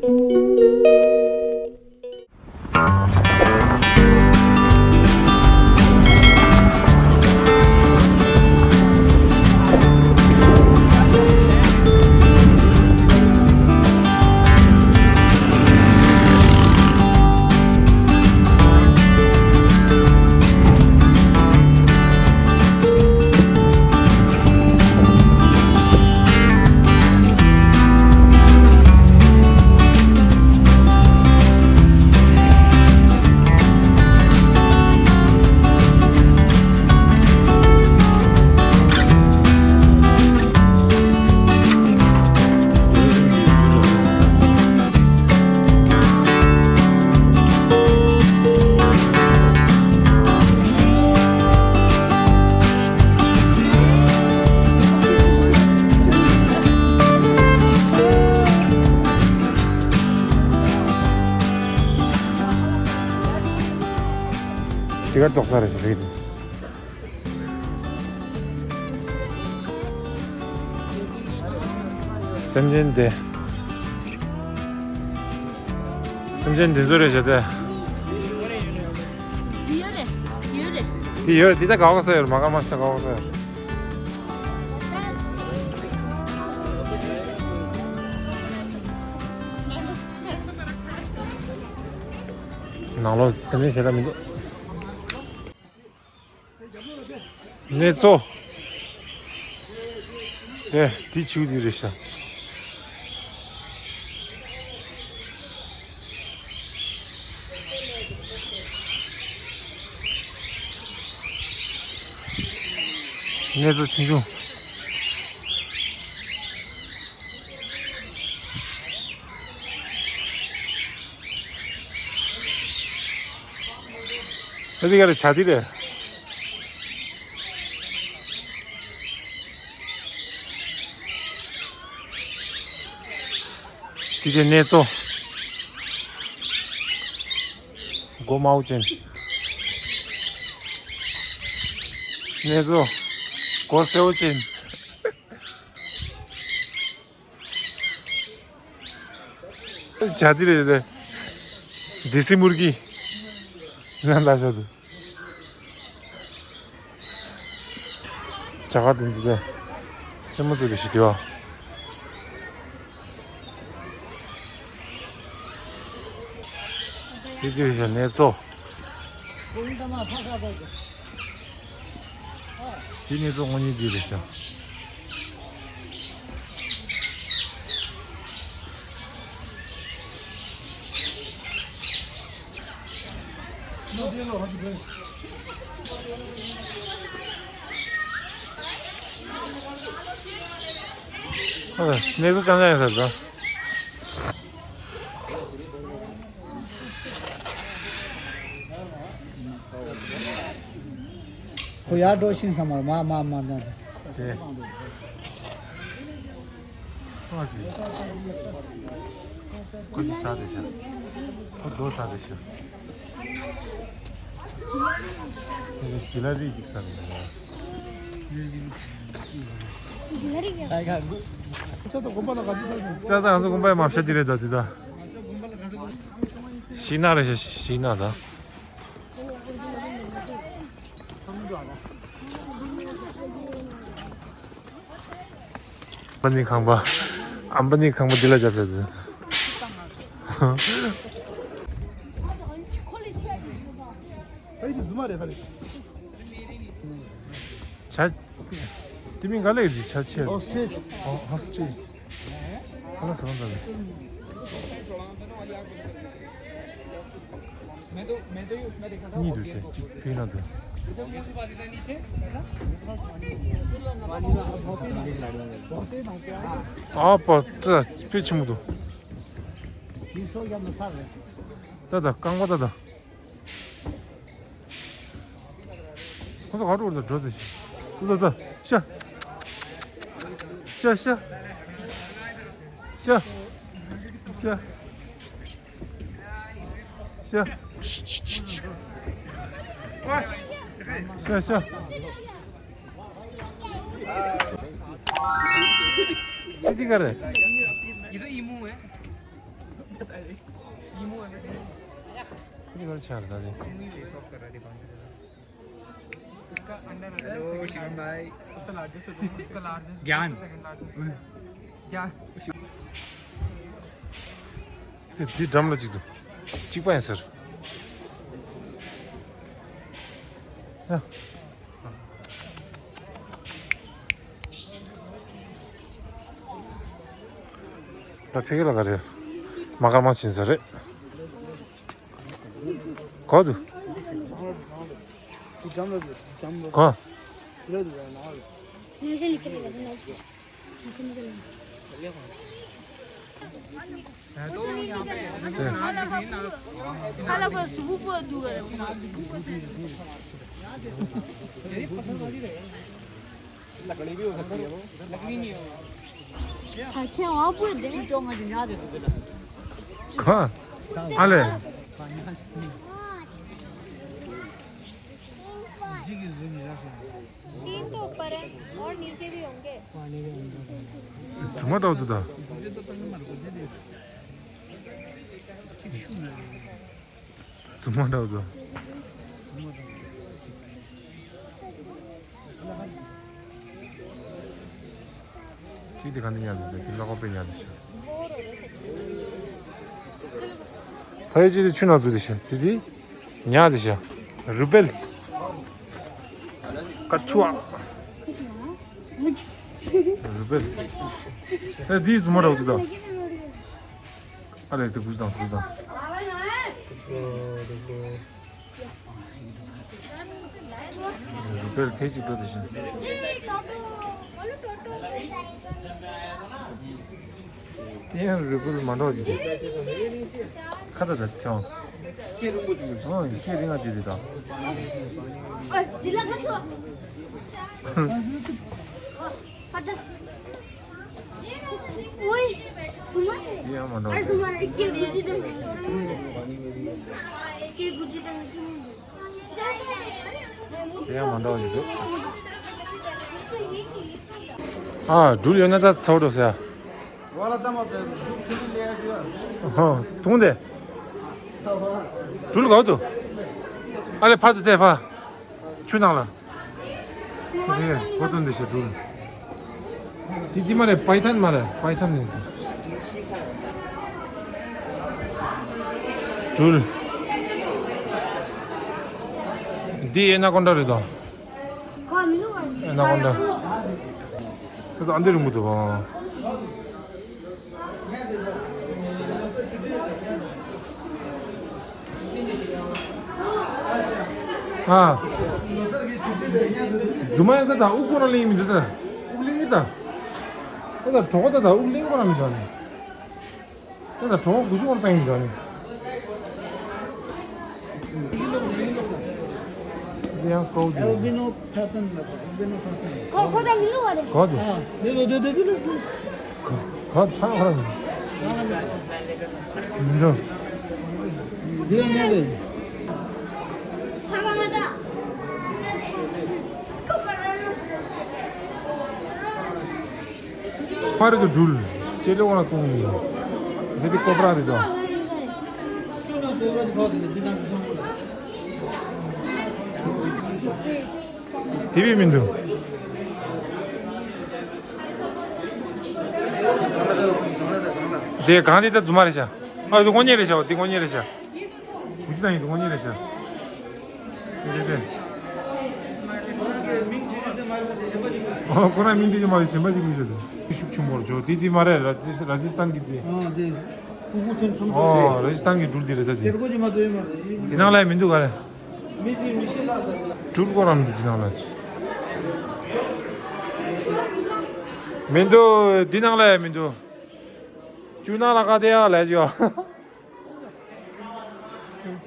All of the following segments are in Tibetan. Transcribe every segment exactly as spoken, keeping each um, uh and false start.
དེ་གར་ཏོག་ཙམ་རེ་ཞིག་རེད། སེམས་ཅན་དེ། སེམས་ཅན་དེ་ཚོ་རེད་བྱས་ཏེ། འདི་ཡོད་རེད། འདི་ཡོད་རེད། འདི་ཡོད་རེད། འདི་ད་ག་བ་ས་ཡོད་རེད། མ་ག་མ་ཤི་ད་ག་བ་ས་ཡོད་རེད། ནང་ལོགས་སེམས་ཅན་ཞེ་དྲག་མི་འདུག་ནེ་ཙོ། དེ་དེ་ཆུ་དེ་རེད་ཤག་ནེ་ཙོ་ཆུང་ཆུང་། ཨ་དེ་ག་རེ་བྱ་དེ་རེད། དེ་དེ་ནེ་ཙོ། སྒོ་དམར་པོ་ཅན། ནེ་ཙོ། སྒོ་སེར་པོ་ཅན། བྱ་དེ་རེད་དེ། དེ་སི་མུར་གི། ན་ལ་ས་དུ། བྱ་ག་དེ་འདི་དེ། སེན་མོ་ཙི་དེ་ཞིག་དེ་བ། དེ་དེ་རེད་ཤག་ནེ་ཙོ། དེ་ནེ་ཙོ་དངོས་གནས་དེ་རེད་ཤག་ཨ། ནེ་ཙོ་ཅང་ཅང་ཡིན་ས་རེད་ད། ཁོ་ཡར་འགྲོ་ཤིང་ས་མར་མ་མ་མ་མ། དེ། ཨ་ཅེ། ཁོ་འདི་ཟ་དེ་ཤ། ཁོ་རྡོ་ཟ་དེ་ཤ། དེ་གི་ལ་རིགས་ཅིག་ཟ་དེ་ཤ། ད་ང་ཚོ་དགོན་པའི་མ་ཤ་དེ་རེད་ད་དེ་ད། ཤིང་ནགས་རེད་ཤ་ཤིང་ནགས་ད། ཨམ་པ་ནི་ཁང་པ། ཨམ་པ་ནི་ཁང་པ་འདི་ལ་རྒྱབ་བྱ་དེ། ཨེ་འདི་རྫུན་མ་རེད་ད་རེད། བྱ། དེ་མིན་ག་ལེར་འདི་བྱ་ཆེ། ཨོ་སི་ཊྲིཆ། ཨོ་ཨོ་སི་ཊྲིཆ། ཁ་ལག་ཟ་བ་འདྲ་རེད། གཉིས་འདུག་དེ་གཅིག་ཕིག་ན་འདུག་ཨ་པ་ཏྲ་དཔེ་ཆེན་པོ་འདུག་ད་ད་རྐང་པ་ད་ད། ཁོ་ཚོ་ག་རུ་འགྲོ་ཟེར་ཤི། ལོ་ད་ཤ། ཤ་ཤ། ཤ། ཤ། ཤ། ཤ་ཤ། འདི་ག་རེད། ये मुंह है। ये घर छाड़ था जी। इसका अंडर हेलो शिवम भाई। उसका लार्जेस्ट है, उसका लार्जेस्ट ज्ञान। सेकंड लार्जेस्ट ज्ञान। དེ་འགྲམ་ལ་གཅིག་འདུག་གཅིག་པ་ཡིན་ཟེར། ཡ། ད་ཕ་གི་ལ་ག་རེ། མ་ཀར་མ་ཕྱིན་ས་རེད། གོ་འདུག་གོ། हाँ। अले। तीन तो ऊपर है और नीचे भी होंगे। जुमा डाल दो दा। जुमा डाल दो। ཅི་དེ་ག་ནས་ཉར་འདུག་དེ་ལག་པ་པས་ཉར་འདུག་ཤག་ཕ་ཡི་ཅི་དེ་ཆུ་ནང་འཛུལ་འདུག་ཤག་དེ་དེ་ཉར་འདུག་ཤག་རུ་སྦལ། ཀ་ཆུ་ཨ། རུ་སྦལ། ཨེ་དེའི་རྫུན་མ་ར་འདུག་ད། ཨ་ལས་དེ་གུས་དང་གུས་དང་། རུ་སྦལ་ཕལ་ཆེར་འགྲོ་དེ་བཞིན། དེ་ཡང་རུ་སྦལ་མ་འགྲོ་ཞིག་རེད། ཁ་ད་ད་ཆང་། ཨོ་ཁྱེད་རིང་ང་དེ་རེད་ད། དེ་ཡང་མ་འགྲོ་ཞིག་དེ་ཡང་མ་འདྲ་བ་ཞིག་འདུག་ཨ་སྦྲུལ་ཡོད་ན་ད་ཚ་བོ་འགྲོ་ཟེར། ཧོ་དུང་དེ། སྦྲུལ་ག་བ་འདུག་ཨ་ལེ་ཕ་དུ་དེ་ཕ། ཆུ་ནང་ལ། དེ་ཕོ་དུང་དེ་ཞེ་སྦྲུལ། དེ་ཅི་མ་རེད། པའི་ཐན་མ་རེད། པའི་ཐན་ནི་ཟེར། སྦྲུལ། འདི་ཨེ་ན་ཀོན་ཌ་རེད་དོ། ཨེ་ན་ཀོན་ཌ། དེ་ད་ཨ་འདི་རིང་པོ་འདུག་བ། ཨ། རྫུན་མ་ཡིན་ས་ད་དབུགས་ཁོ་རང་ལེན་མི་འདུག་ད། དབུགས་ལེན་གི་ད། ཨོ་ད་གྲོགས་ད་ད་དབུགས་ལེན་ཁོ་རང་མི་འདུག་ནི། ད་ད་གྲོགས་དགུ་ཅུ་ཁོ་རང་བཏང་ཡིན་འདུག་ནི། འདི་ཡང་ཀོ་འདི། Albino pattern ལ་ཨལ་བི་ནོ་པེ་ཐན། ཁོ་ཁོ་ད་མི་འདུག་བ་རེད། གོ་འདུག་ཨ་ལེ་ལོ་དེ་དེ་དེ་ལེ་ལེ། ག་ག་ཐང་ཧ་ར་མི་འགྲོ། འདི་ལ་ཉལ་ལེ། ཕ་རི་དུ་སྦྲུལ་ལྕེ་ལེ་འོ་ན་གཏོང་ཡིན། འདི་དེ་ཀོ་པ་ར་རི་དུ། དེ་བས་མི་འདུག་དེ་གང་དེ་ད་རྫུན་མ་རེད་ཤག་ཨ་དེ་དངོས་གནས་རེད་ཤག་དེ་དངོས་གནས་རེད་ཤག་བུ་ཅི་ད་ཡིན་དེ་དངོས་གནས་རེད་ཤག་དེ་དེ་དེ། ཨོ་ཁོ་རང་མིང་དེ་ཅི་མ་རེད། གཞན་པ་ཅིག་མི་ཤེས་དེ། ཤུགས་ཆེན་པོར་འཇོག་དེ་དེ་མ་རེད། ར་ཇི་ར་ཇི་སྟན་གི་དེ། ཨ་དེ། ཕྲུ་གུ་ཚོན་ཚོན་ཚོན་ཨོ་ར་ཇི་སྟན་གི་སྦྲུལ་དེ་རེད་ད་དེ། དེ་ནང་ལ་ཡང་མི་འདུག་ག་རེ། སྦྲུལ་ཁོ་རང་མི་འདུག་འདི་ནང་ལ། མི་འདུག་འདི་ནང་ལ་ཡང་མི་འདུག་ཆུ་ནང་ལ་ག་དེ་ཡང་ལས་ཅི་ཡོད།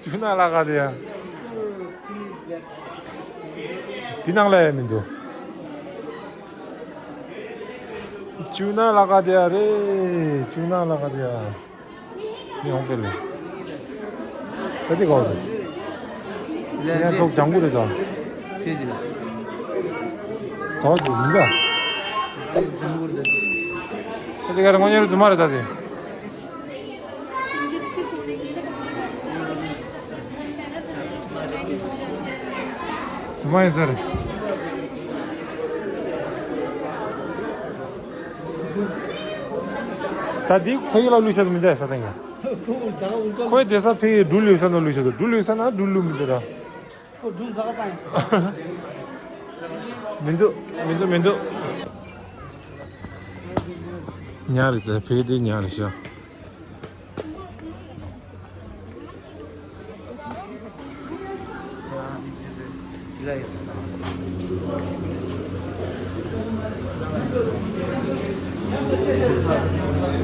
ཆུ་ནང་ལ་ག་དེ་ཡང་། འདི་ནང་ལ་ཡང་མི་འདུག་ཆུ་ནང་ལ་ག་དེ་ཡང་རེད། ཆུ་ནང་ལ་ག་དེ་ཡང་། ཡོང་པེ་ལེ། ད་དེ་ག་བ་རེད། ཡང་ཐོག་ལྗང་གུ་རེད་ད། ཅི་དེ་ལ། ག་བ་རེད་མི་འདུག་ད་དེ་ག་རེ་དངོས་གནས་རྫུན་མ་རེད་ད་དེ། མ་ཡིན་ཟེར། ད་འདི་ཕ་གི་ལ་བླུགས་བཞག་མི་འདུག་ས་སྟེང་ཡ། ཁོའི་བསྡད་ས་ཕ་གི་འབྲུ་བླུགས་ས་ན་བླུགས་བཞག་འདུག་འབྲུ་བླུགས་ས་ན་འབྲུ་བླུགས་མི་འདུག་ར། ཁོ་འབྲུ་ཟ་ག་བཏང་ཡིན་ས། མི་འདུག་མི་འདུག་མི་འདུག་ཉག་རེད་ཟེར། ཕ་གི་དེ་ཉག་རེད་ཤག་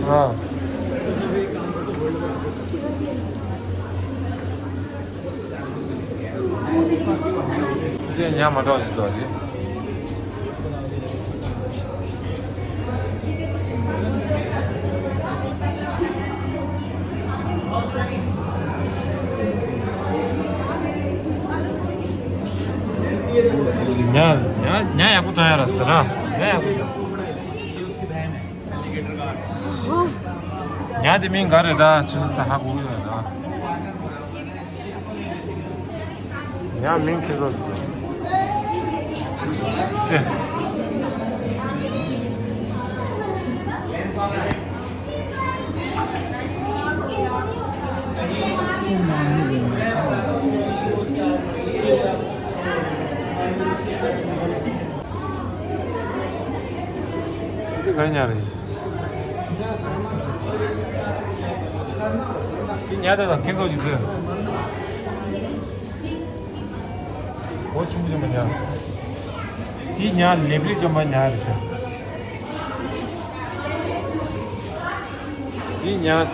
ཨ། དེ་ཉག་མ་འདྲ་བ་ཞིག་འདུག་རེད། ཉག་ཉག་ཉག་ཡག་པོ་བཏང་ཡ་ར་ཟེར་ར། ཉག་ཡག་པོ་བཏང་། ཉག་དེ་མིང་ག་རེད་ད། ཆུ་ཚོད་ད་ཧ་གོ་གི་ཡོད་ད། ཡང་མིང་ཁྱེད་ཚོ། ཨེ། འདི་ག་རེ་ཉག་རེད། འདི་ཉག་དེ་དང་ཁྱེད་ཚོ་ཅིག་ཟེར། འོ་ཆུང་ཆུང་མ་ཉག་འདི་ཉག་ལེབ་ལེབ་ཅན་པ་ཉག་རེད་ཤག་འདི་ཉག་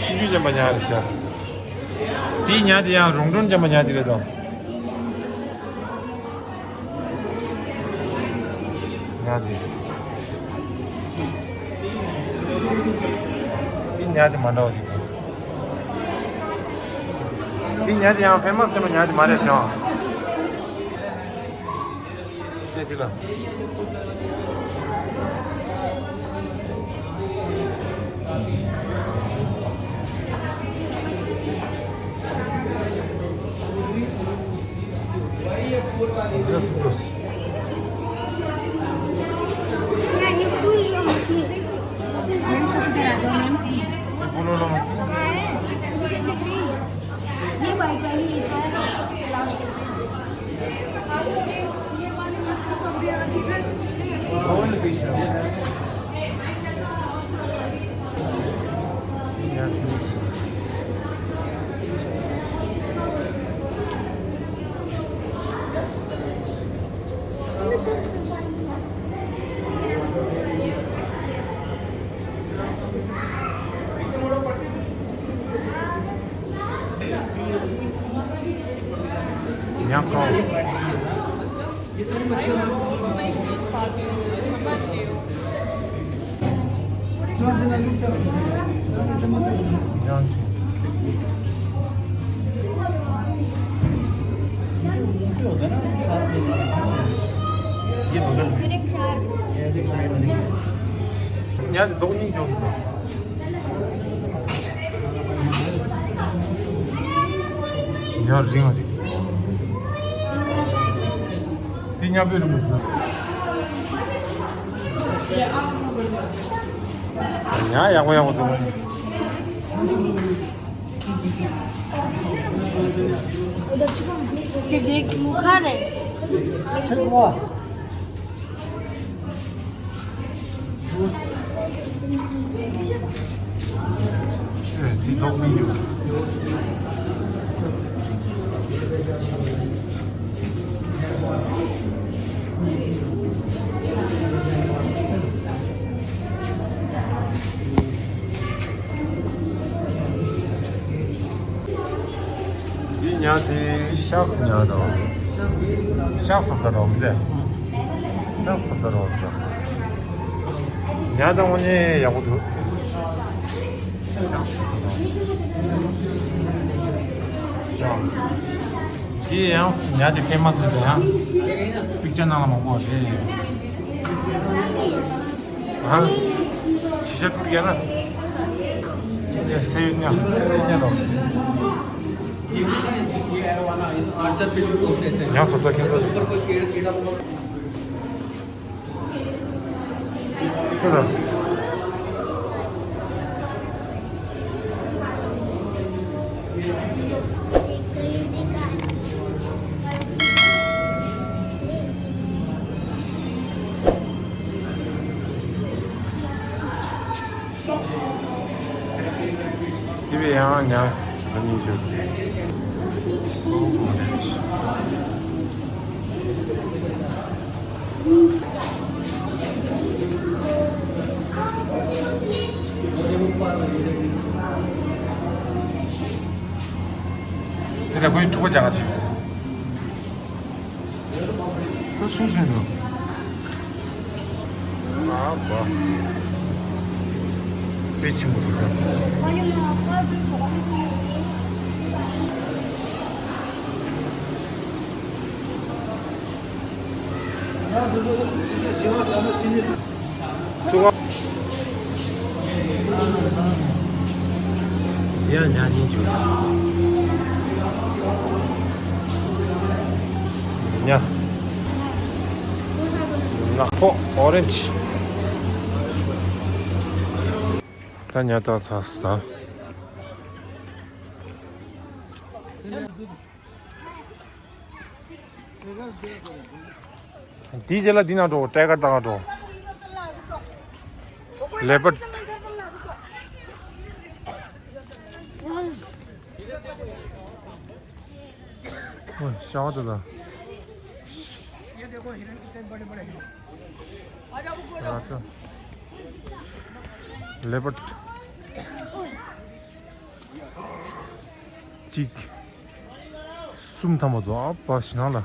ཆུང་ཆུང་ཅན་པ་ཉག་རེད་ཤག་འདི་ཉག་དེ་ཡང་རོང་གྲོང་ཅན་པ་ཉག་དེ་རེད་དོ། ཉག་དེ། དེ་ཉག་དེ་མ་འདྲ་བ་ཞིག་འདུག་དེ་ཉག་དེ་ཡང་ཕེ་མ་སི་ཡིན་པ་ཉག་དེ་མ་རེད་ཚེ་དབང་། དེ་དེ་ལ། ཉག་ཁོ། ཉག་དེ་རྡོག་གཉིས་འཇོག་ཐུབ་ན། ཉག་རིང་བ་ཞིག་དེ་ཉག་པོའི་རིང་པོ་ཞིག་ཉག་ཡག་པོ་ཡག་པོ་འདུག་དེ་དེ་མུ་ཁ་རེད། ཆེ་བ། ཨེ། དེ་ཐོག་མི་ཡོད། འདི་ཉག་དེ་ཤག་ཉག་དང་། ཤག་སོབ་ད་རོགས་མི་འདུག་ཤག་སོབ་ད་རོགས་མི་འདུག་ཉག་དང་དངོས་གནས་ཡག་པོ་འདུག་ཤག་འདི་ཡང་ཉག་དེ་ཕེ་མ་སི་རེད། ཡང་པིག་ཅར་ནང་ལ་མང་པོ་རེད། ཨ། ཤི་ཤ་ཀུར་ཡ་ན། སེ་ཉ་སེ་ཉ་རོ། ཡང་བཟོ་ལྟ་ཁྱེད་ཚོ། ཁྱོད་ལ། དེ་བས་ཡང་ཉག་ཟ་ནི་བྱོས། དེ་ལ་ཁོའི་ཕྲུ་གུ་ཅག་ཅིག་ས་ཆུང་ཆུང་འདུག་ཨ་བ། དཔེ་ཆེན་པོ་འདུག་ད། ཚུགས། ཡ་ཉ་གཉིས་བྱུང་། ཉ། ནག་པོ་ཨོ་རེན་ཇི། ད་ཉ་ད་ཚ་སི་ད། འདིའི་རྗེས་ལ་འདི་ནང་འགྲོ། ཊའི་གར་ད་ག་འགྲོ། ལེ་པར་ཌི། ཨོ། ཤ་བ་དེ་ད། ར་ཅོ། ལེ་པར་ཌི། གཅིག་གསུམ་ཐམ་པ་འདུག་ཨ་པ་ཞི་ནང་ལ།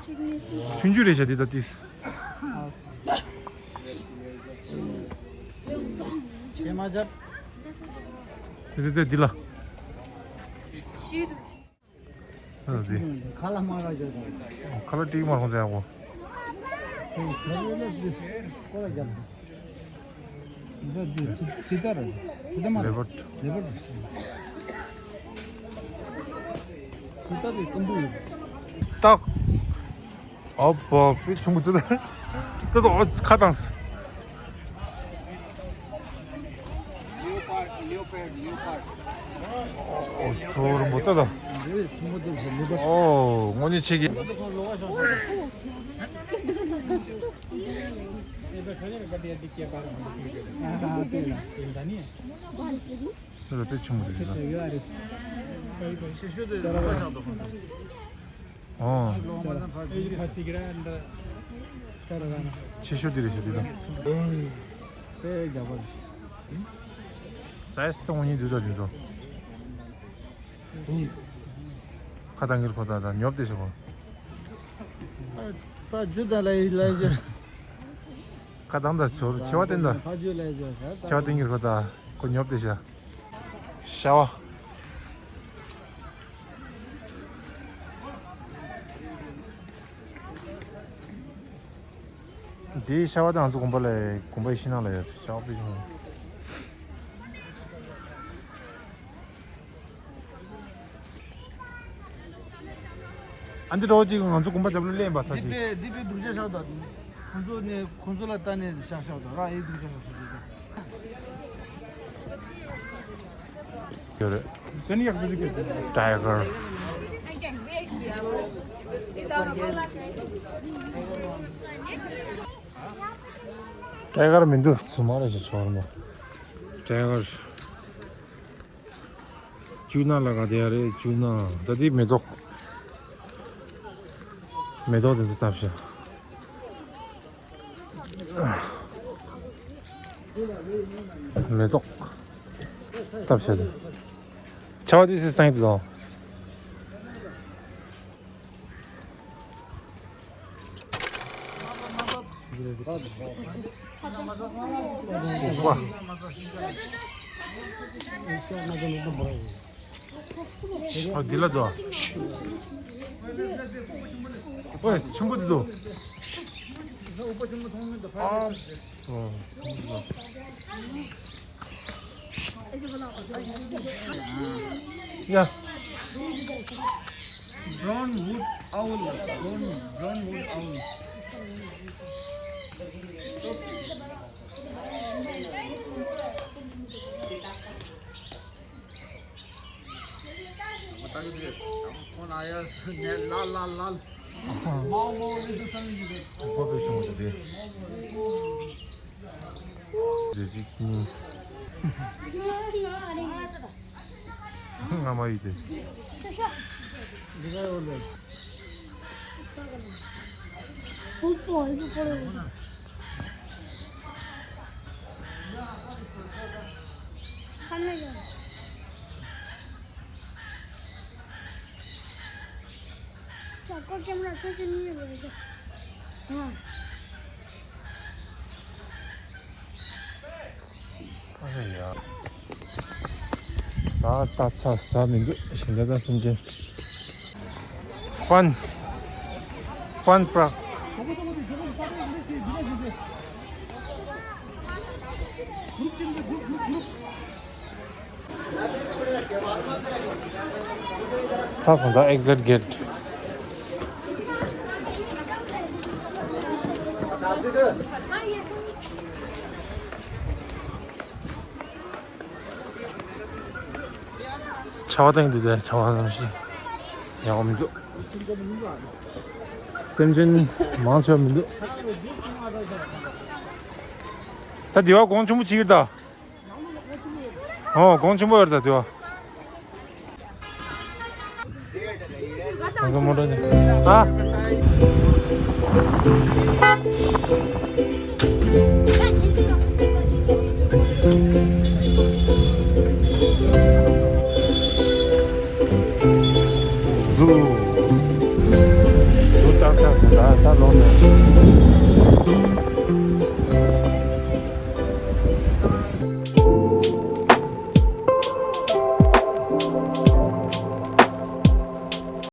ཆུང་ཆུང་རེད་ཤག་འདི་ད་ཏིས། དེ་དེ་དེ་འདི་ལ། ཨ་འདི། ཁ་ལ་མ་ར་ཇ། ཁ་ལ་ཏིག་མ་ར་ཁོང་ཚ་ཡག་པོ། ཁ་ལ་ལ་འདི། ཁོ་ལ་ཇ། འདི་འདི་ཅི་ཅི་ལྟར། ཅི་ལྟར་མ་ར། ལེ་པར་ཌི། ལེ་པར་ཌི། ཅི་ལྟར་དེ་ཀུན་འདུག་ཏག་ཨོ་པོ། དཔེ་ཆུང་གུ་ཙི་ད། ད་ད་ཨོ་ཁ་བཏང་། ཨོ་ཁྱོ་རོ་མོ་ད་ད། ཨོ་དངོས་གནས་ཆེ་གི། ད་དཔེ་ཆུང་གུ་ཙི་ད། ཨོ། ཆེ་ཤོས་འདི་རེད་ཤག་འདི་དང་། སའི་ཛི་སྟོང་གཉིས་འདུག་ད་འདི་ཚོ། ཁ་བཏང་གིར་ཁོ་ད་ད་ཉོབ་དེ་ཤོག་གོ། ད་རྒྱུ་ད་ལ་ཡི་ལ་ཡི་ཁ་བཏང་ད་ཆོ་ཆེ་བ་བསྟན་ད། ཆེ་བ་བསྟན་གིར་ཁོ་ད་ཁོ་ཉོབ་དེ་ཤག་ཤ་བ། འདིའི་ཤ་བ་དང་ང་ཚོ་དགོན་པ་ལ་དགོན་པའི་ཤིང་ནགས་ལ་ཡོད་ཤ་བ་པི་ཤིང་། ཨ་འདི་རོ་གཅིག་ང་ཚོ་དགོན་པ་རྒྱབ་ལ་ལེན་པ་ཚ་འདི་གཅིག་པའི་འདི་པའི་སྡུག་ཅག་ཤ་བ་དང་། ཁོང་ཚོ་ནས་ཁོང་ཚོ་ལ་ལྟ་ནས་ཤ་ཤ་བ་དང་ར་ཨེ་སྡུག་ཅག་ཤ་ཤ་བ་དང་། ཡོད་རེད། ཊའི་གར། ཊའི་གར་མི་འདུག་ཚུ་མ་རེད་ཤག་ཆོར་མོ། ཊའི་གར། ཅུ་ན་ལ་ག་དེ་ཡ་རེད། ཅུ་ན་ད་དེ་མེ་ཏོག་མེ་ཏོག་དེ་ཚོ་བཏབ་ཤག་མེ་ཏོག་བཏབ་བྱས་ཏེ། ཆ་བ་དེ་སིས་བཏང་ཡོད་དོ། ཨ་འདི་ལ་འདུག་ཨོ་ཆུང་པོ་འདི་འདུག་ཨ། ཨོ། ཡ། Brown wood owl, brown, brown wood owl. ཁོ་ན་ཡ་ལ་ལ་ལ། མའོ་མའོ་ལི་སི་སམ་ཡིན་གྱི་རེད། ཁོ་པའི་བྱུང་བ་དེ། རེ་གཅིག་གཉིས། ང་མ་ཡིན་ཏེ། འདི་ག་ཡོད་ལེ། ཁ་ན་ཡོད། ཀོ་ཀེམ་ར་ཆོས་ཆོས་ནི་ཡོད་རེད། ཨ་ཡ། ད་ལྟ་ཚ་ས་མི་འདུག་ཞིང་ལས་ཀ་སུན་ཅན། ཧྥན། ཧྥན་པྲག་ཚ་སོང་ད་ཨེག་ཟིཊ་གེཊ། ཆར་པ་བཏང་འདུག་དེ་ཆར་པ་ནམ་ཞིག་ཡག་པོ་མི་འདུག་སེམས་ཅན་མང་ཆེ་བ་མི་འདུག་ད་དེ་བ་གོང་ཆེན་པོ་ཅིག་ཡོད་ད། ཨོ་གོང་ཆེན་པོ་ཡོད་ད་དེ་བ། ང་ཚོ་མོ་ཊ་ནས། ཨ། ཟུ། ཟུ་ཏག་ཏག་སོང་ད་ད་ལོག་ནས།